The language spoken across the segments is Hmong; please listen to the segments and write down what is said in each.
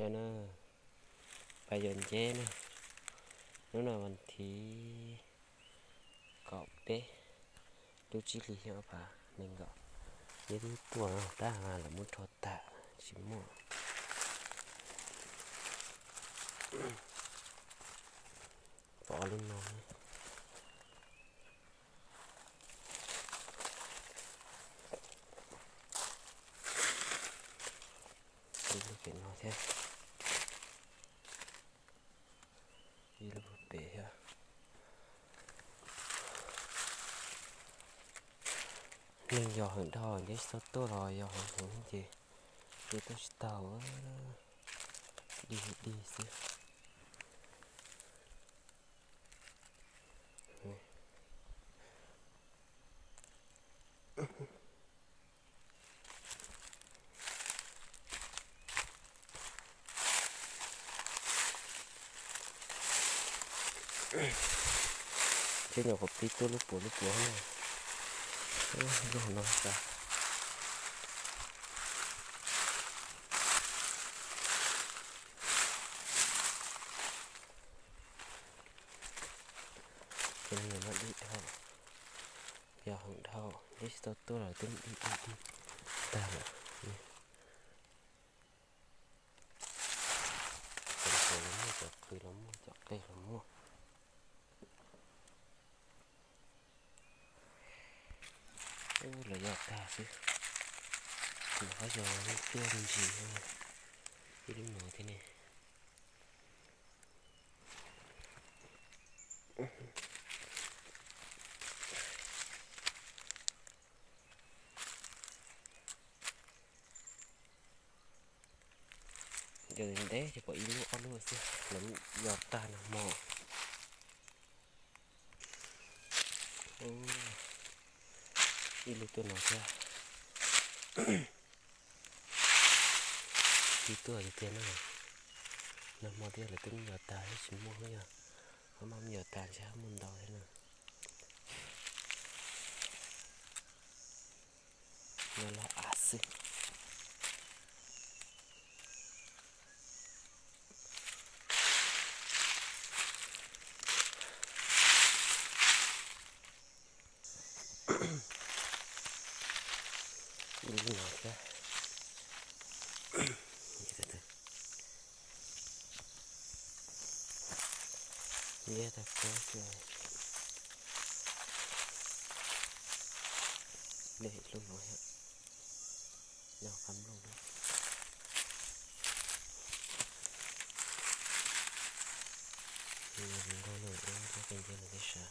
Yog na, pab yuav nceb na, hnub no vas thib kaum peb, lub tsib hlis xyoo ob phav nees nkaum. Nceb twb tuaj no tab lawv muab rho tag tsis muaj. Pom ob lub no, ib lub pem no thiab, ib lub pem thiab. Neeg yos heev dhau, nceb tsis tau tuaj los yos heev heev ces nceb tuaj tsis tau, dig dig xwb. Ntsheb nyuam qhuav pib tuaj lub puas lub puas na, lub no tas. Ces no mas dig dhau, yos heev dhau, nceb tsis tau tuaj los twb dig dig dig tag lawm. Cov qws los muaj, cov qws los muaj, cov qes los muaj. Ub, lawv yos tag xwb. Lawv qab yos tuaj me ntsis, ib lub no thiab ne. Yos ntev ces pom ib lub ob lub xwb, lawv yos tag nag hmo. Ib lub tuaj no thiab. Ib tuaj tiag tiag na. Nag hmo thiab lawv twb yos tag thiab tsis muaj, yog ho mam yos tag ntshe ho muaj ntau thiab na. Nyob loj av xwb. Ib lub no thiab. Nceb tag pob xwb. Dej ib lub no thiab. Nyob qab nplooj na. Nyob qab nplooj no, ib lub nceb no thiab sav.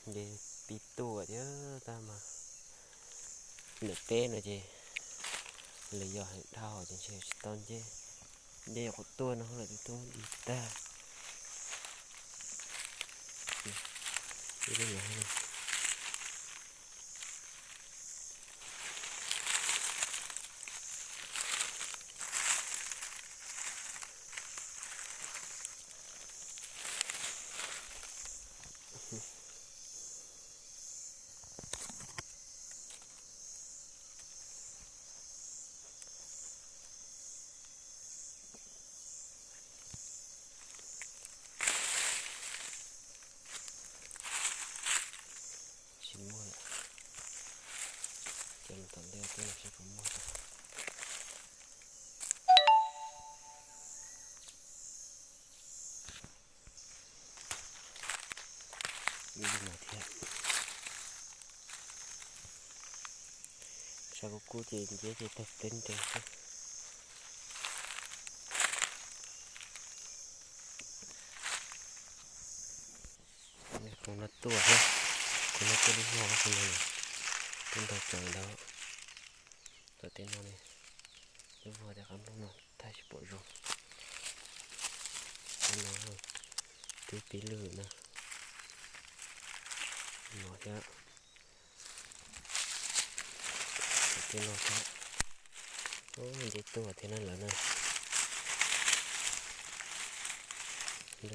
Nceb pib tuaj thiab tab mas ntawm peb no ces lawv yos heev dhau ces ntshe tsis tau nceb. Nceb yuav qhuav tuaj no lawv twb tuaj dig tag. Ib lub no. Tsis muaj lawm. Coj mus tom ntej tuaj saib puas muaj. Ib lub no thiab. Sab kub kub ces nceb ces tawg pleb nres xwb. Kuv no tuaj thiab, kuv no tuaj lub vog, kuv no twb ntau tsaws ntau. Tom tej no ne, lub vog tej qab nplooj no thaij tsis pom zoo. Tej no twb pib lwj na. No thiab. Tom tej no thiab. Ub, nceb tuaj thiab na lawm na. Lub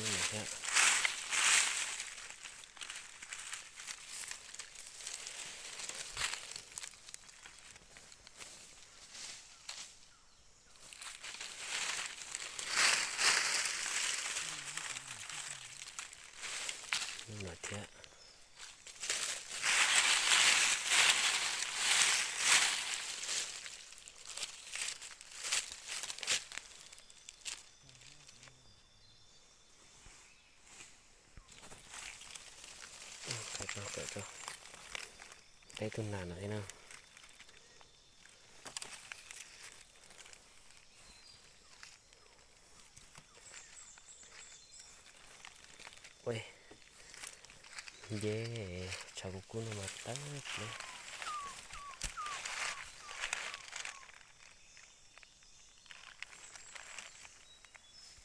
no thiab. no thiab. Tso, tso, teb tug nas no thiab na. Ua, nce, tshav kub kub no mas tawv li.